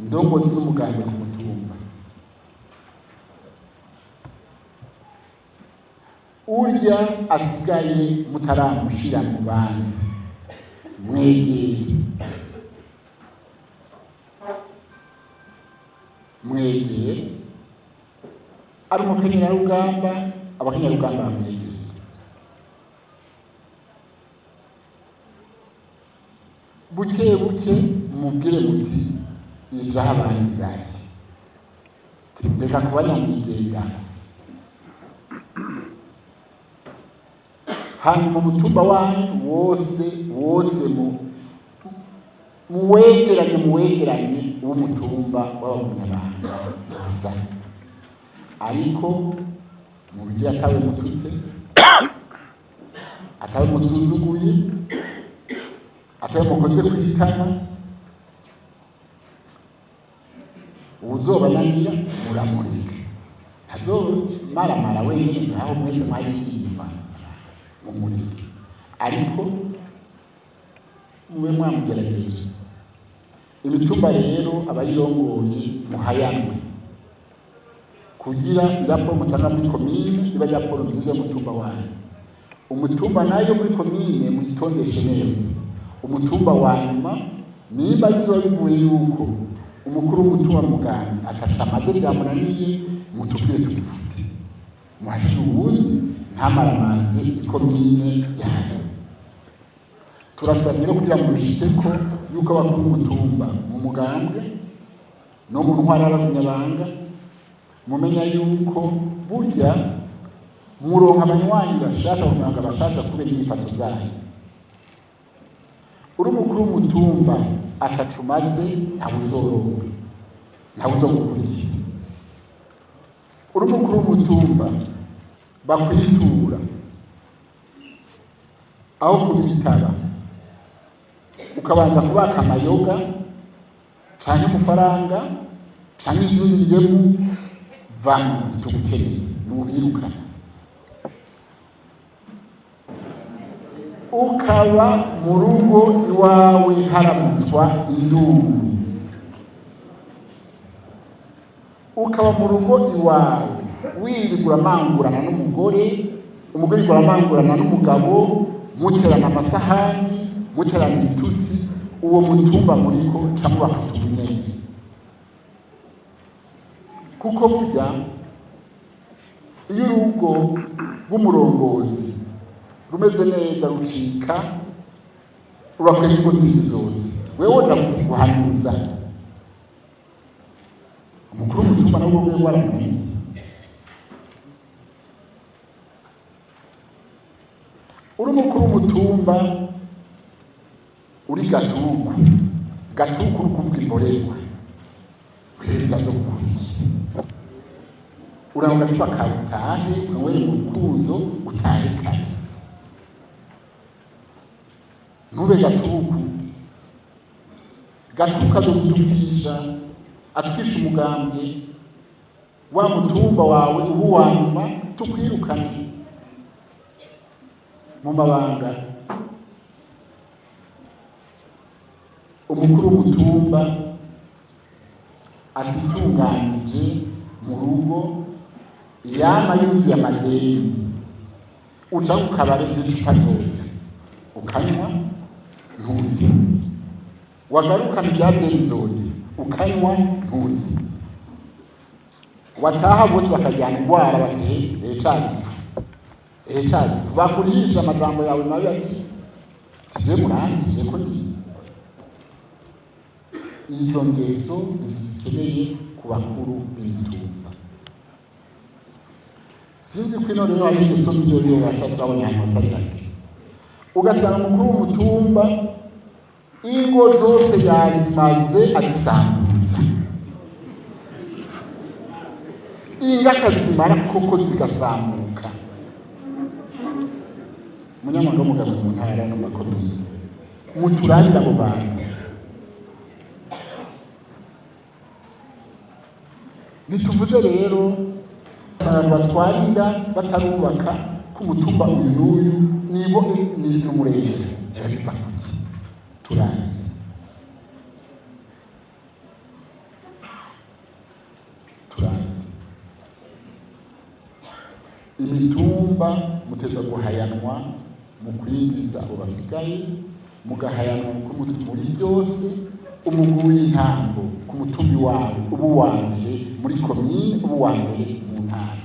Ndongozi z'umugambwe ku mutumba, urya asigaye mutaramushira mu bandi, mwegere, mwegere. Ari umukenyerarugamba, abakenyerarugamba bamwegere. Buke buke mubwire muti ijaho abandi bari, reka kuba nyamwigendaho. Hanyuma umutumba wanyu wose wose muwegeranye, muwegeranye w'umutumba w'abagumyabanga gusa, ariko mubigire atawe mututse, atawe musuzuguye, atawe mukoze kwitama. Uwuzobananira muramureka, ntazomaramara wenyine ngaho, mwese mwari inyuma mumureke, ariko mube mwamugerageje. Imitumba rero abayirongoye muhayanwe, kugira iraporo mutanga muri komine iba raporo nziza y'umutumba wanyu. Umutumba nayo muri komine muyitondeshe neza. Umutumba wa nyuma, nimba bizoba bivuye yuko umukuru w'umutumba muganga ataca amaze byamunaniye, mutubwire tubifute, muhashire uwundi ntamaramaze ikomine yanyu. Turasabye rero kugira ngo bishike ko yuko abakuru b'umutumba mu mugambwe no mu ntwara y'abagumyabanga mumenya yuko burya muronka abanywanyi bashasha, abanyabanga bashasha kubera inyifato zanyu. Uri umukuru w'umutumba atacu umaze, ntawe uzoronka, ntawe uzogukurikira. Uri umukuru w'umutumba bakwitura aho kubitaba ukabanza kubaka amayoga canke amafaranga canke izindi ngemu, vamwo, tugukeneye, nubirukana. Ukaba mu rugo iwawe haramutswa induru, ukaba mu rugo iwawe wirirwa uramangurana n'umugore, umugore yirirwa aramangurana n'umugabo, muterana amasahani, muterana ibitutsi, uwo mutumba muriko ca mubafata ubunyene. Kuko burya iyo urugo rw'umurongozi rumeze neza rucika rurakwega ingo zindi zose. Wewe woja guhanuza umukuru w'umutumba nawe urwo rwego waramunaniye. Uri umukuru w'umutumba uri gatuku gatuku, ni ukuvuga imborerwa, rero azogukuriye uranga agacupa kawe utahe, unywere mu rukundo, utahe kare, ntube gatuku gatuku. Azogutukisha atwisha umugambwe wa mutumba wawe, ubu wa nyuma tukwirukane mu mabanga. Umukuru w'umutumba atitunganije mu rugo yama yuzuye amadeni, uca ku kabare n'icupa nzoga ukanywa nturye, wagarukana ibya nzoga ukanywa nturye, wataha bose bakajyana indwara bati ehe ca gipfu, ehe ca gipfu, bakurihisha amajambo yawe mabi ati tije muranzi je ko ndi. Izo ngeso ntizikeneye ku bakuru b'imitumba. Sinzi ko ino rero hari ingeso mbi yo baca twabonye ahantu hatari hake, ugasanga umukuru w'umutumba ingo zose yazimaze azisambuza, ingo akazimara koko zigasambuka. Umunyamabanga w'umugabo mu ntara no mu makomine, muturabire abo bantu. Ntituvuze rero abantu batwarira batarubaka ku mutumba uyu n'uyu, nibo ni umurenge biva kuki turangiye. Imitumba muteza guhayanwa mu kwinjiza abo basigaye, mugahayanwa muri byose. Umugwi w'intango ku mutumbi wawe uba uwa mbere muri komine, uba uwa mbere mu ntara.